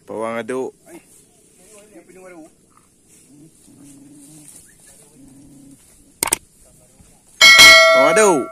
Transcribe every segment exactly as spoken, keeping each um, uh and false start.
Pawang aduk. Pawang aduk.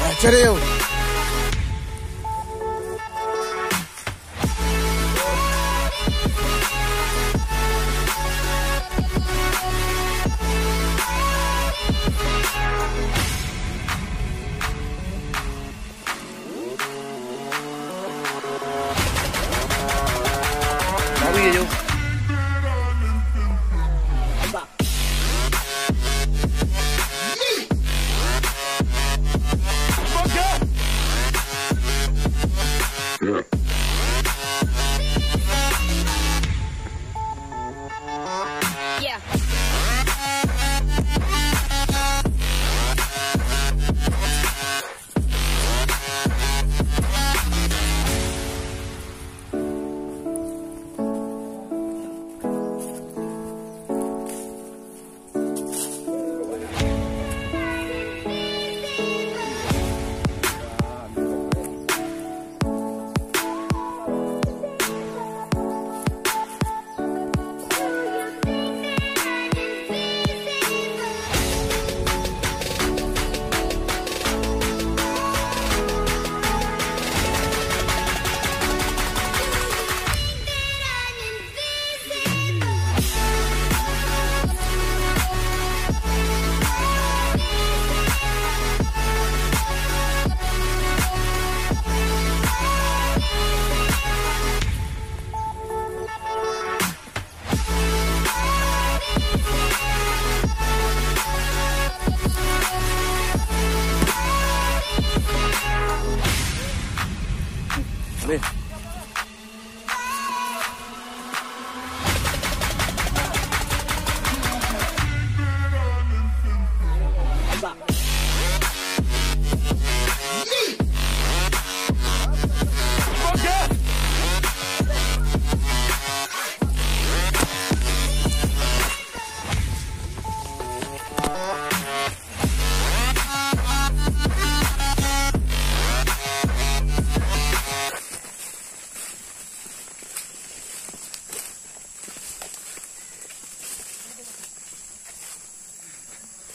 Ah, cari, yo.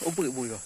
Ubit bui kah?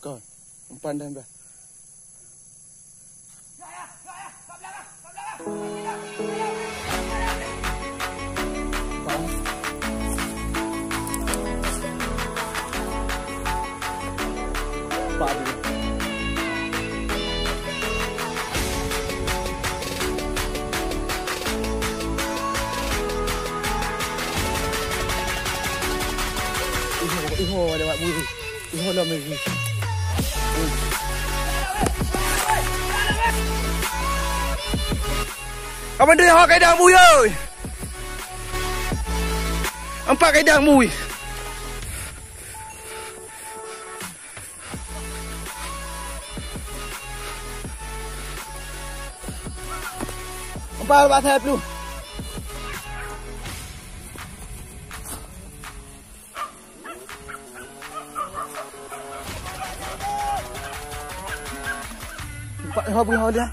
Kon, umpan dah bah. Iho, iho, ada wak bui. Iho lom lagi. Kamu deh, ho, kaidang bui, oi. Empat kaidah mui. Empat, empat, saya puluh. Empat, lima puluh dia.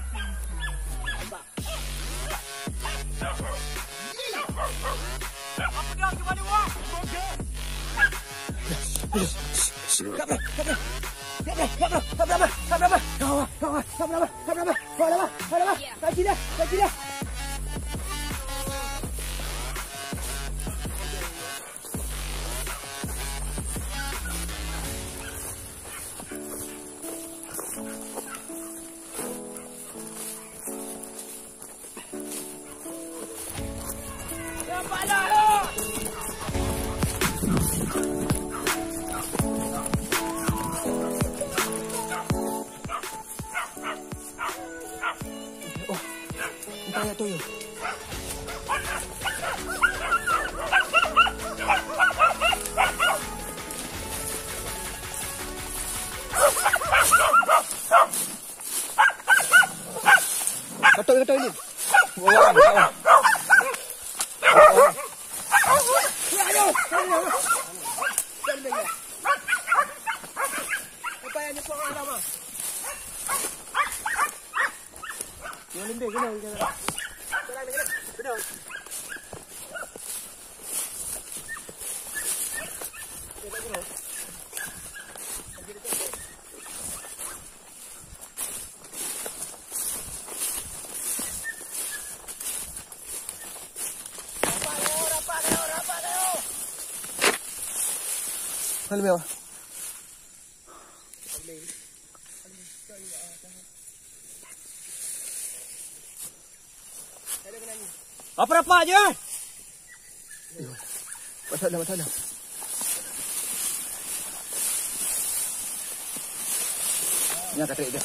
Oh, entah ya tu ya. Katok, katok ini. Wah, wah, wah. Apa yang nyepok ada, Bang? Yang lembek kena, kena. Kena, kena. Kena. Mana dia? Apa rapat je? Patah dah, patah dah. Nya katrek dia.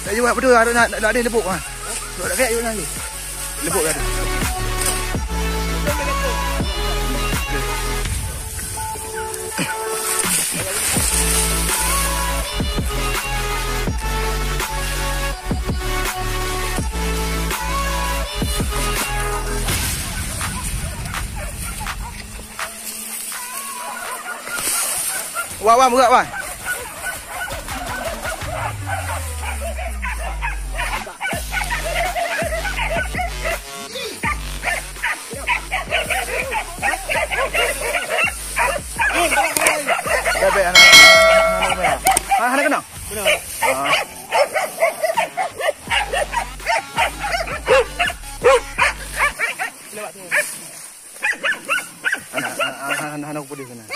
Tak jawab betul, ada nak, nak ada lebok ah. Tak ada kayak nak lagi. Lebok dah tu. Wan, wan, berat, wan. Bèk, bèk, hana, hana, hana, hana, hana, hana keunong? Keunong. Ah. Hana, hana, hana, hana, hana kupeudeuh keunan.